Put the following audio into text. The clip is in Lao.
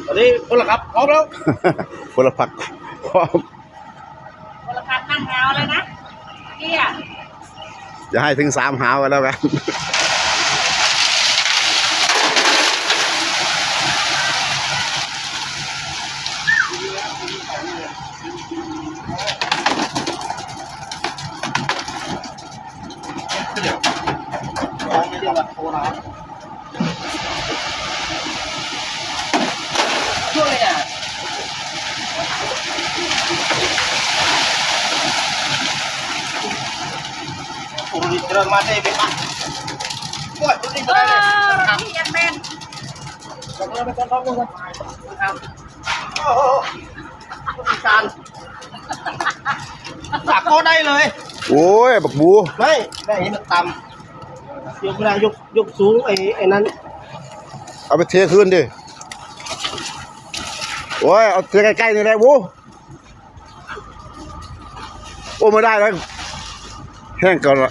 ຕອນນີ້ພົນລະຂັບພ້ອມແລ້ວ ພົນລະພັກພ້ອມ ຄົນລະພັກນັ່ງຫາວແລ້ວນະ ເຈ້ຍ ຢ່າໃຫ້ເຖິງສາມຫາວກັນແລ້ວກັນ. ສາກກໍໄດ້ເລີຍ. ໂອ້ຍ ບັກບູ ໄດ້ ໄດ້ເຫັນມັນຕ່ຳ ຍົກບໍ່ໄດ້ ຍົກ ຍົກສູງ ໄອ້ ໄອ້ນັ້ນ ເອົາໄປເທຄືນຕິ. ໂອ້ຍ ເອົາເທໃກ້ໆ ນີ້ແຫຼະບູ. ໂອ້ ບໍ່ໄດ້ແລ້ວ ແຫ້ງກ່ອນລະ.